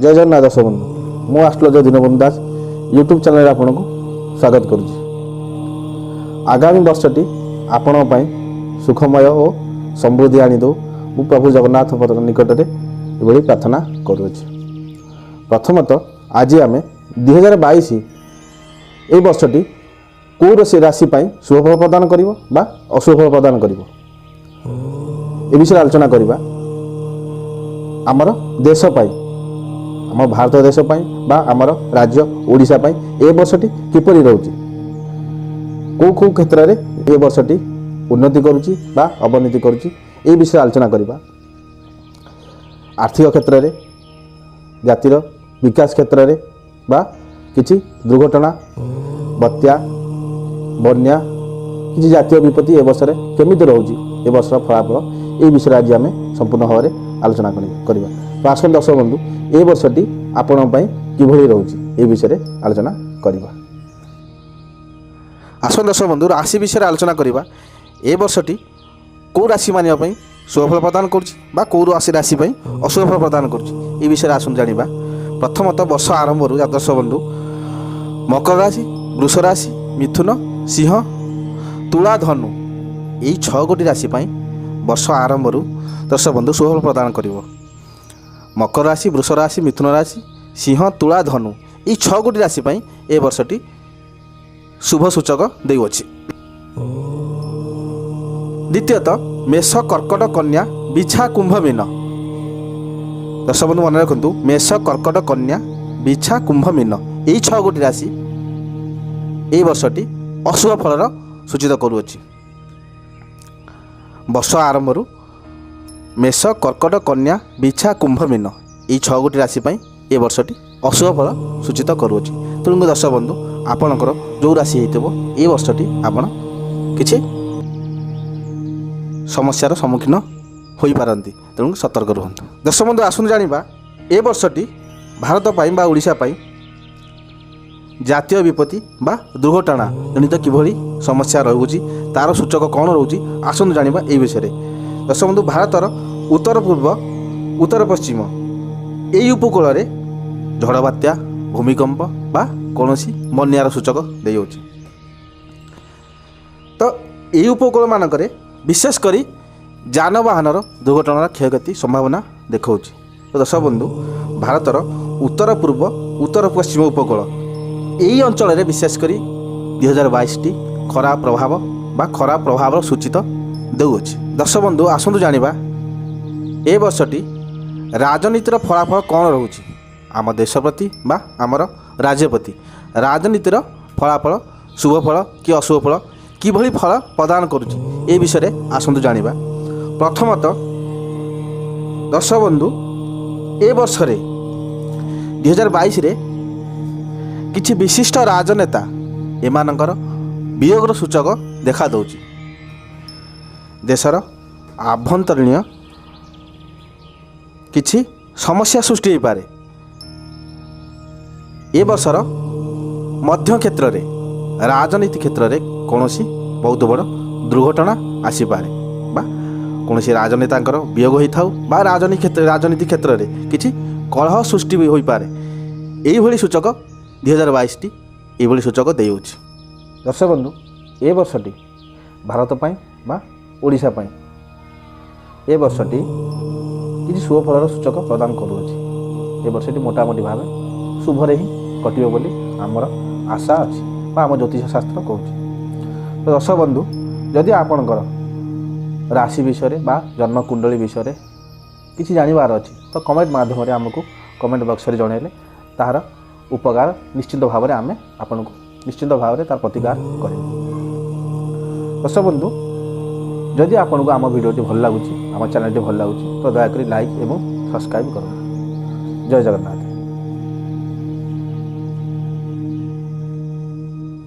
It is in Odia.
ଜୟ ଜଗନ୍ନାଥ ଦର୍ଶକ ବନ୍ଧୁ, ମୁଁ ଆଷ୍ଟ୍ରୋଲୋଜର ଦୀନବନ୍ଧୁ ଦାସ ୟୁଟ୍ୟୁବ୍ ଚ୍ୟାନେଲରେ ଆପଣଙ୍କୁ ସ୍ୱାଗତ କରୁଛି। ଆଗାମୀ ବର୍ଷଟି ଆପଣଙ୍କ ପାଇଁ ସୁଖମୟ ଓ ସମୃଦ୍ଧି ଆଣିଦେଉ, ମୁଁ ପ୍ରଭୁ ଜଗନ୍ନାଥ ନିକଟରେ ଏଭଳି ପ୍ରାର୍ଥନା କରୁଅଛି। ପ୍ରଥମତଃ ଆଜି ଆମେ 2022 ଏଇ ବର୍ଷଟି କେଉଁ ରାଶି ପାଇଁ ଶୁଭଫଳ ପ୍ରଦାନ କରିବ ବା ଅଶୁଭ ଫଳ ପ୍ରଦାନ କରିବ, ଏ ବିଷୟରେ ଆଲୋଚନା କରିବା। ଆମର ଦେଶ ପାଇଁ, ଆମ ଭାରତ ଦେଶ ପାଇଁ ବା ଆମର ରାଜ୍ୟ ଓଡ଼ିଶା ପାଇଁ ଏ ବର୍ଷଟି କିପରି ରହୁଛି, କେଉଁ କେଉଁ କ୍ଷେତ୍ରରେ ଏ ବର୍ଷଟି ଉନ୍ନତି କରୁଛି ବା ଅବନତି କରୁଛି, ଏ ବିଷୟରେ ଆଲୋଚନା କରିବା। ଆର୍ଥିକ କ୍ଷେତ୍ରରେ, ଜାତିର ବିକାଶ କ୍ଷେତ୍ରରେ ବା କିଛି ଦୁର୍ଘଟଣା, ବାତ୍ୟା, ବନ୍ୟା, କିଛି ଜାତୀୟ ବିପତ୍ତି ଏ ବର୍ଷରେ କେମିତି ରହୁଛି, ଏ ବର୍ଷର ଫଳାଫଳ, এই ବିଷୟରେ ଆଜି ଆମେ ସମ୍ପୂର୍ଣ୍ଣ ଭାବରେ ଆଲୋଚନା କରିବା। ତ ଆସନ୍ତୁ ଦର୍ଶକ ବନ୍ଧୁ, ଏ ବର୍ଷଟି ଆପଣଙ୍କ ପାଇଁ କିଭଳି ରହୁଛି ଏ ବିଷୟରେ ଆଲୋଚନା କରିବା। ଆସନ୍ତୁ ଦର୍ଶକ ବନ୍ଧୁ, ରାଶି ବିଷୟରେ ଆଲୋଚନା କରିବା। ଏ ବର୍ଷଟି କେଉଁ ରାଶି ମାନିବା ପାଇଁ ଶୁଭଫଳ ପ୍ରଦାନ କରୁଛି ବା କେଉଁ ରାଶି ପାଇଁ ଅଶୁଭ ଫଳ ପ୍ରଦାନ କରୁଛି, ଏ ବିଷୟରେ ଆସନ୍ତୁ ଜାଣିବା। ପ୍ରଥମତଃ ବର୍ଷ ଆରମ୍ଭରୁ ଦର୍ଶକ ବନ୍ଧୁ, ମକର ରାଶି, ବୃଷ ରାଶି, ମିଥୁନ, ସିଂହ, ତୁଳା, ଧନୁ ଏଇ ଛଅ ଗୋଟି ରାଶି ପାଇଁ ବର୍ଷ ଆରମ୍ଭରୁ ଦର୍ଶକ ବନ୍ଧୁ ଶୁଭଫଳ ପ୍ରଦାନ କରିବ। ମକର ରାଶି, ବୃଷ ରାଶି, ମିଥୁନ ରାଶି, ସିଂହ, ତୁଳା, ଧନୁ ଏଇ ଛଅ ଗୋଟି ରାଶି ପାଇଁ ଏ ବର୍ଷଟି ଶୁଭ ସୂଚକ ଦେଉଅଛି। ଦ୍ୱିତୀୟତଃ ମେଷ, କର୍କଟ, କନ୍ୟା, ବିଛା, କୁମ୍ଭ, ମୀନ। ଦର୍ଶକ ବନ୍ଧୁ ମନେ ରଖନ୍ତୁ, ମେଷ, କର୍କଟ, କନ୍ୟା, ବିଛା, କୁମ୍ଭ, ମୀନ ଏଇ ଛଅ ଗୋଟି ରାଶି ଏଇ ବର୍ଷଟି ଅଶୁଭ ଫଳର ସୂଚିତ କରୁଅଛି। ବର୍ଷ ଆରମ୍ଭରୁ ମେଷ, କର୍କଟ, କନ୍ୟା, ବିଛା, କୁମ୍ଭ, ମୀନ ଏଇ ଛଅ ଗୋଟି ରାଶି ପାଇଁ ଏ ବର୍ଷଟି ଅଶୁଭ ଫଳ ସୂଚିତ କରୁଅଛି। ତେଣୁ ଦର୍ଶକ ବନ୍ଧୁ, ଆପଣଙ୍କର ଯେଉଁ ରାଶି ହେଇଥିବ, ଏ ବର୍ଷଟି ଆପଣ କିଛି ସମସ୍ୟାର ସମ୍ମୁଖୀନ ହୋଇପାରନ୍ତି, ତେଣୁ ସତର୍କ ରୁହନ୍ତୁ। ଦର୍ଶକ ବନ୍ଧୁ, ଆସନ୍ତୁ ଜାଣିବା ଏ ବର୍ଷଟି ଭାରତ ପାଇଁ ବା ଓଡ଼ିଶା ପାଇଁ ଜାତୀୟ ବିପତ୍ତି ବା ଦୁର୍ଘଟଣା ଜନିତ କିଭଳି ସମସ୍ୟା ରହୁଛି, ତା'ର ସୂଚକ କ'ଣ ରହୁଛି, ଆସନ୍ତୁ ଜାଣିବା ଏଇ ବିଷୟରେ। ଦର୍ଶକ ବନ୍ଧୁ, ଭାରତର ଉତ୍ତର ପୂର୍ବ, ଉତ୍ତର ପଶ୍ଚିମ ଏଇ ଉପକୂଳରେ ଝଡ଼ ବାତ୍ୟା, ଭୂମିକମ୍ପ ବା କୌଣସି ବନ୍ୟାର ସୂଚକ ଦେଇହେଉଛି। ତ ଏଇ ଉପକୂଳମାନଙ୍କରେ ବିଶେଷ କରି ଯାନବାହନର ଦୁର୍ଘଟଣାର କ୍ଷୟକ୍ଷତି ସମ୍ଭାବନା ଦେଖାଉଛି। ତ ଦର୍ଶକ ବନ୍ଧୁ, ଭାରତର ଉତ୍ତର ପୂର୍ବ, ଉତ୍ତର ପଶ୍ଚିମ ଉପକୂଳ ଏଇ ଅଞ୍ଚଳରେ ବିଶେଷ କରି 2022ଟି ଖରାପ ପ୍ରଭାବ ବା ଖରାପ ପ୍ରଭାବର ସୂଚିତ ଦେଉଅଛି। ଦର୍ଶକ ବନ୍ଧୁ, ଆସନ୍ତୁ ଜାଣିବା ଏ ବର୍ଷଟି ରାଜନୀତିର ଫଳାଫଳ କ'ଣ ରହୁଛି ଆମ ଦେଶ ପ୍ରତି ବା ଆମର ରାଜ୍ୟ ପ୍ରତି। ରାଜନୀତିର ଫଳାଫଳ ଶୁଭ ଫଳ କି ଅଶୁଭ ଫଳ କିଭଳି ଫଳ ପ୍ରଦାନ କରୁଛି, ଏ ବିଷୟରେ ଆସନ୍ତୁ ଜାଣିବା। ପ୍ରଥମତଃ ଦର୍ଶକ ବନ୍ଧୁ, ଏ ବର୍ଷରେ 2022ରେ କିଛି ବିଶିଷ୍ଟ ରାଜନେତା ଏମାନଙ୍କର ବିୟୋଗର ସୂଚକ ଦେଖାଦେଉଛି। ଦେଶର ଆଭ୍ୟନ୍ତରୀଣ କିଛି ସମସ୍ୟା ସୃଷ୍ଟି ହୋଇପାରେ। ଏ ବର୍ଷର ମଧ୍ୟ କ୍ଷେତ୍ରରେ ରାଜନୀତି କ୍ଷେତ୍ରରେ କୌଣସି ବହୁତ ବଡ଼ ଦୁର୍ଘଟଣା ଆସିପାରେ ବା କୌଣସି ରାଜନେତାଙ୍କର ବିୟୋଗ ହୋଇଥାଉ ବା ରାଜନୀତି କ୍ଷେତ୍ରରେ କିଛି କଳହ ସୃଷ୍ଟି ବି ହୋଇପାରେ। ଏଇଭଳି ସୂଚକ 2022ଟି ଏଇଭଳି ସୂଚକ ଦେଇହେଉଛି। ଦର୍ଶକ ବନ୍ଧୁ, ଏ ବର୍ଷଟି ଭାରତ ପାଇଁ ବା ଓଡ଼ିଶା ପାଇଁ ଏ ବର୍ଷଟି କିଛି ଶୁଭ ଫଳର ସୂଚକ ପ୍ରଦାନ କରୁଅଛି। ଏ ବର୍ଷଟି ମୋଟାମୋଟି ଭାବେ ଶୁଭରେ ହିଁ କଟିବ ବୋଲି ଆମର ଆଶା ଅଛି ବା ଆମ ଜ୍ୟୋତିଷ ଶାସ୍ତ୍ର କହୁଛି। ତ ଦର୍ଶକ ବନ୍ଧୁ, ଯଦି ଆପଣଙ୍କର ରାଶି ବିଷୟରେ ବା ଜନ୍ମକୁଣ୍ଡଳୀ ବିଷୟରେ କିଛି ଜାଣିବାର ଅଛି, ତ କମେଣ୍ଟ ମାଧ୍ୟମରେ ଆମକୁ କମେଣ୍ଟ ବକ୍ସରେ ଜଣାଇଲେ ତାହାର ଉପକାର ନିଶ୍ଚିନ୍ତ ଭାବରେ ଆମେ ଆପଣଙ୍କୁ ନିଶ୍ଚିନ୍ତ ଭାବରେ ତାର ପ୍ରତିକାର କରିବୁ। ଦର୍ଶକ ବନ୍ଧୁ, ଯଦି ଆପଣଙ୍କୁ ଆମ ଭିଡ଼ିଓଟି ଭଲ ଲାଗୁଛି, ଆମ ଚ୍ୟାନେଲଟି ଭଲ ଲାଗୁଛି, ତ ଦୟାକରି ଲାଇକ୍ ଏବଂ ସବସ୍କ୍ରାଇବ୍ କରନ୍ତୁ। ଜୟ ଜଗନ୍ନାଥ।